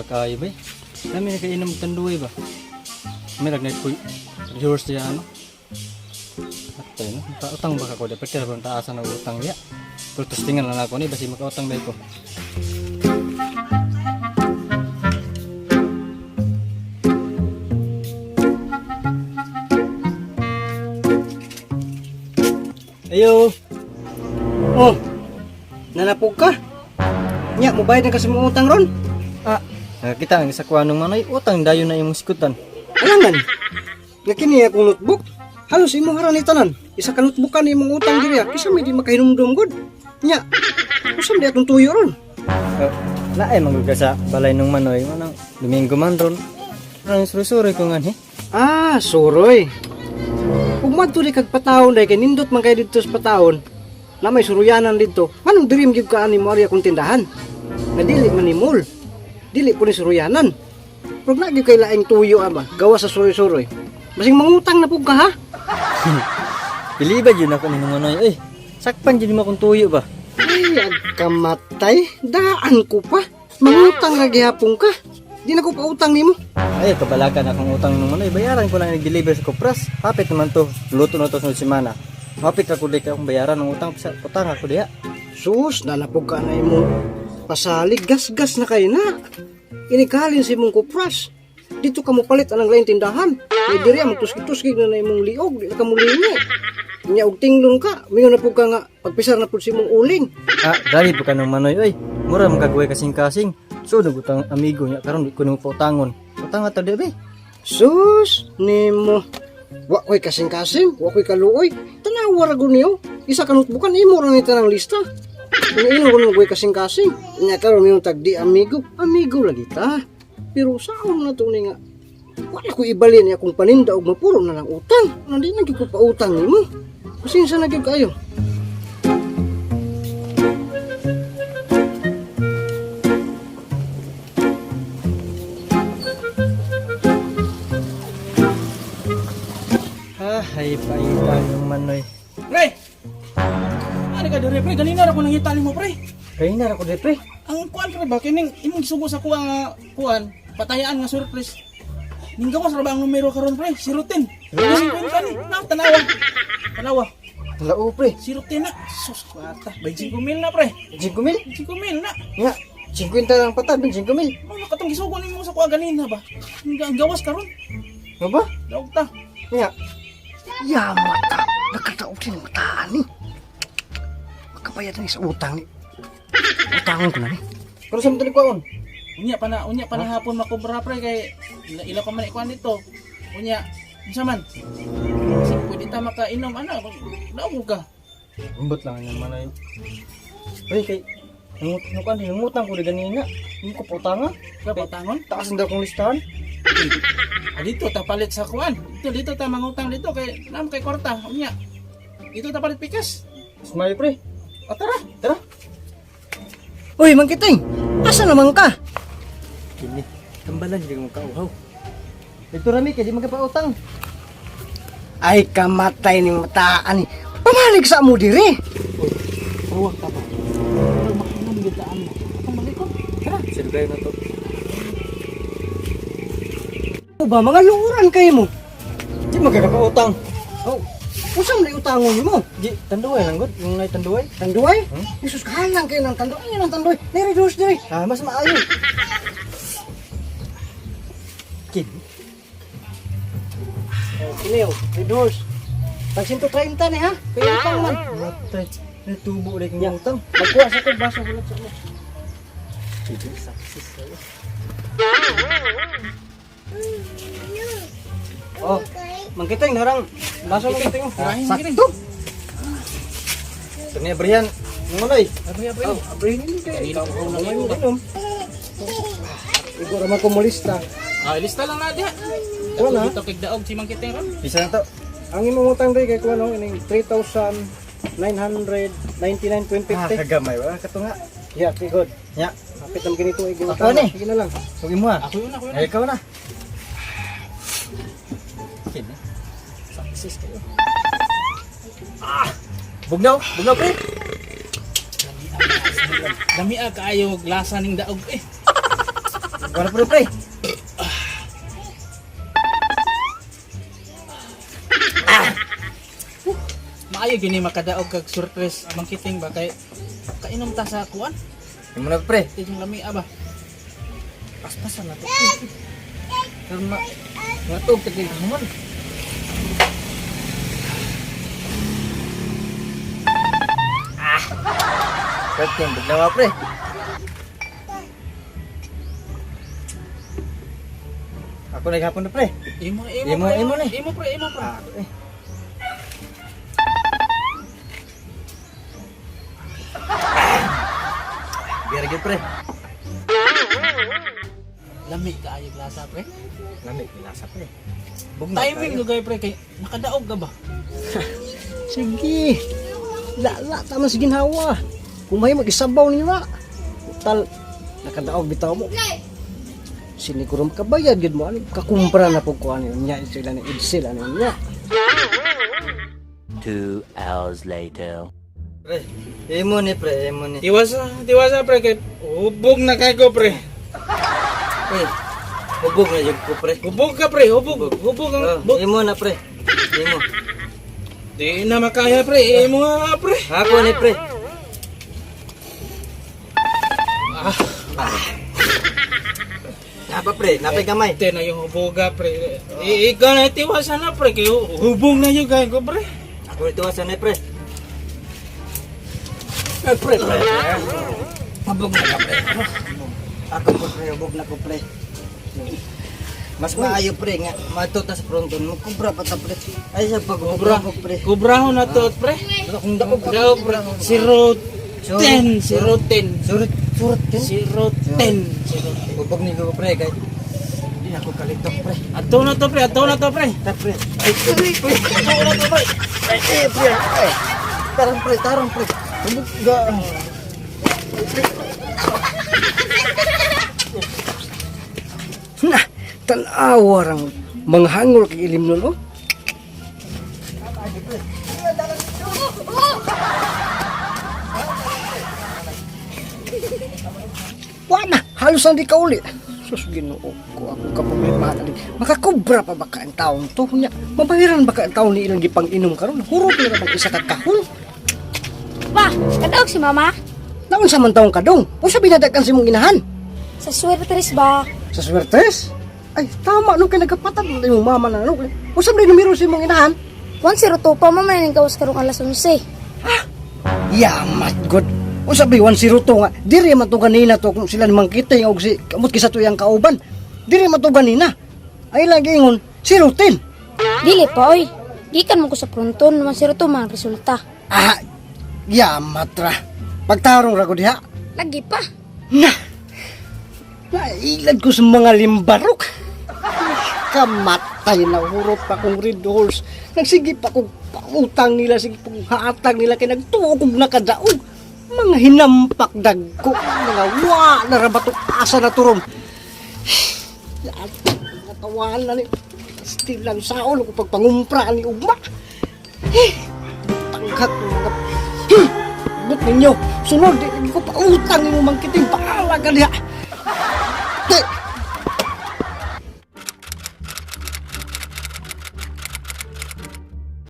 ba kayo ba? Nami nakainom tanduay ba? May ragnay ko yours diya ano? Atay no, utang ba ka ko? Dapat kaya bang taasan ang utang niya? Pero tustingan lang ako ni, basi makautang ba ko? Ayo! Oh, nanapog ka? Nya, mubayad na kasi mong utang ron. Ah, nakakita ang isa kuha nung manoy, utang dayon na imong sikutan. Alangan, nga kini akong notebook. Halos imong haran ni tanan. Isa ka notebook ka ni imong utang diri ah. Kisa may di makahinumdum gud. Nya, usam di atong tuyo ron. Oh, naay manggug ka sa balay nung manoy, manang Domingo man ron. Ang surusuroy ko nga ni. Ah, suroy. Ug madto di kag patawon dai kay nindot man kay didto sa patawon. Na may suruyanan didto. Manong dirim gyud ka ani mo ari akong tindahan. Nga dili man ni mall. Dili po ni suruyanan. Pero na gyud kay laing tuyo ama, gawa sa suroy-suroy. Basing mangutang na pug ka ha. Pili ba yun ako ni nung manoy? Eh, sakpan yun mo akong tuyo ba? Ay, agkamatay. Daan ko pa. Mangutang ra gihapon ka. Di na ko pautang nimo. Ay, kabalakan akong utang nung manoy. Bayaran ko lang nag-deliver sa Kupras. Hapit naman to. Luto na to sa semana. Hapit ako di ka akong bayaran ng utang. Sa utang ako diya. Sus, nanapog ka na imong pasalig. Gas-gas na kayo na. Inikalin sa imong kupras. Dito ka mo palit anang laing tindahan. Kay diri ang magtuskig-tuskig na na imong liog. Di na ka mo lingi. Nya og tinglon ka. Mingon na pug ka nga pagpisar na pud sa imong uling. Ah, dali po ka nung manoy. Oy, mura magkagaway kasing-kasing. So, nagutang amigo niya. Karon di ko nung pautangon. Utang ato di ba? Sus, nimo. Wa ko'y kasing-kasing, wa ko'y kaluoy. Tanawa ra gud niyo. Isa ka notebookan imo ra ni tanang lista. Ino ko nung kasing-kasing. Nya karon yung tagdi amigo, amigo lagi ta. Pero saon na to ni nga. Wala ko ibalin ni akong paninda og mapuro na lang utang. Nandi na gyud ko pautang nimo. Pasensya na gyud kayo. Ah, ay paita nung manoy. Pre! Ano ka dire pre? Ganina ra ko nangita nimo pre. Kaya na ako di pre. Ang kuan pre ba kining imong gisugo sa kuha nga kuan, patayaan nga surprise. Ning gawas ra ba ang numero karon pre? 010. 50 ni. Na tanawa. Tanawa. Lao pre. 010 na. Sus kwata. 25 mil na pre. 5 mil? 25 mil na. Nga, 50 lang patad, 5 mil. Mga katong gisugo nimo sa kuha ganina ba? Ang gawas karon. Nga ba? Daog ta. Nga, Yamat ka. Nakataog sin mataan ni. Makabayad ni sa utang ni. Utangon ko na ni. pero sa mga kwaon? Unya pa na hapon makobra pre kay ila, ila pa man ikuan dito. Unya, unsa man? Kasi pwede ta makainom ana, daog ka. Umbot lang ang manoy. Pre, kay, nung kuan, nangutang ko di ganina. Hindi ko pautanga. Ka patangon? Taas ang daw kong listahan. Ah, dito ta palit sa kuan. Dito dito ta mangutang dito kay nam kay kwarta. Unya. Dito ta palit pikas. Smile pre. O tara. Tara. Uy, Mangkiting. Asa naman ka? Kini, tambalan hindi mo kauhaw. Ito rami kay di magkapautang. Ay, kamatay ni mataan ni. Pamalig sa mo dire. Ruwag ta ba. Pero makainom gyud ta amo. Atong balik ko. Tara, sirgay na to. O ba, mga luuran kayo mo. Di magkakapautang. Oh, usam na utangon mo. Di, tanduay lang god, yung nay tanduay. Tanduay? Hmm? Jesus, kahalang kayo ng tanduay. Ano ng tanduay? Nire-dose dire. Ah, mas maayo. Kini. Oh, kini oh, redors. Tag 130 ni ha? Kaya utang man. Matay. Natubo ulit yung utang. Magkuha sa kong baso bulat sa mo. Sige, success sa'yo. Oh, Mangkiting harang baso mo kiting. Ah, Sakto. Ito niya, Brian. Yung manoy. Abri abri. Oh, abrihin ni kay. Kanina ko na May mo inom. Igo ra man ko molista. Ah, ilista lang na diha. Wala. Dito kay daog si Mangkiting ron. Isa na to. Ang imong utang diri kay kuno ining 3,999.50. Ah, kagamay ba? Katunga. Yeah, okay, good. Ya. Kapit ang ganito ay Ako ni. Sige na lang. Huwag mo ah. Ako yun, ako yun. Ay, ikaw na. Kini. Success kayo. Ah! Bugnaw! Bugnaw, pre! Dami ah kaayo lasa ning daog eh. Wala pre pre. Maayo gini makadaog kag surprise mangkiting ba kay kainom ta sa kuan. Imo na pre. Tigong lami ba. Paspasan na to. Pero ma matug tagil human. Ah. Pwede, bigla pre. Ako na gihapon na pre. Imo imo Imo, pre, imo ni. Imo pre, imo pre. Ah, eh. Biar gyud pre. Lami kaayo lasa pre. Lami lasa pre. Bugnaw Timing kayo. lugay pre kay nakadaog ka ba? Sige. Lala tama sa ginhawa. Kung may mag-isabaw ninyo na. Tal, nakadaog bitaw mo. Siniguro makabayad gid mo ano kakumpra na pug ko ano niya sila ni Edsel ano niya. 2 hours later. Pre, imo ni pre, imo ni. Tiwasa, tiwasa pre kay hubog na kay ko pre. Pre, hubog na jud ko pre. Hubog ka pre, hubog. Hubog ang Oh, bug. imo na pre. Imo. Di na makaya pre, imo nga pre. Ako ni pre. Ah, Napa pre, napay gamay. te na yung huboga pre. Ikaw na tiwasa na pre kay hubog na yung kay ko pre. Ako ni tuwasan ni pre. Eh, pre, pre. Hubog na ka pre. Ako po pre, hubog na ko pre. Mas maayo pre nga matuta sa fronton mo kubra pa ta pre. Ay sa pag-ubra ko pre. Kubrahon na to pre. Kung dako Daw pre, 0 10, 0 10. Surut surut din. 0 10. 0 10. Hubog ni ko pre kay di na ko kalitok pre. Ato na to pre, ato na to pre. Ta pre. Ay, pre, pre. Ato na to pre. Eh, pre. Eh. Tarong pre, tarong pre. Hubog ga. Na, tan-awa rang mga hangol kay ilim nun oh. Wa na, halos ang di kauli. Sus, Ginoo ko ako kaproblema ani. Makakobra pa ba ka ang taong to? Nya, mabahiran ba ka ang taong ni ilang gipang-inom karon? Hurot na bang isa ka kahon? Pa, kadaog si mama. Naon sa man taong kadong? Unsa binadakan sa imong inahan? Sa swertres ba? Sa swertres? Ay, tama nung kay nagkapatag mo imong mama na ano. Unsa man numero sa imong inahan? 102 pa mama ning gawas karong alas 11. Yamat god. Unsa ba 102 nga? Diri man to ganina to kung sila nimang kita og si kamot kisa to iyang kauban. Diri man to ganina. Ay lang giingon 010. Dili pa oy. Gikan mo ko sa fronton, 102 man ang resulta. Ah, yamat ra. Pagtarong ra ko diha. Lagi pa. Na. Nailad ko sa mga limbarok. Kamatay na hurot pa kong red horse. Nagsige pa kong pautang nila, sige pa kong haatang nila kay nagtuo kong nakadaog. Mga hinampak dagko, mga wa na rabato asa na turon. Lahat natawahan na ni Still lang saon ko pagpangumpra ni ugma. Eh, tangkat mga But ninyo, sunod, di ko pautang nimo mangkiting, paala ka diha. Te.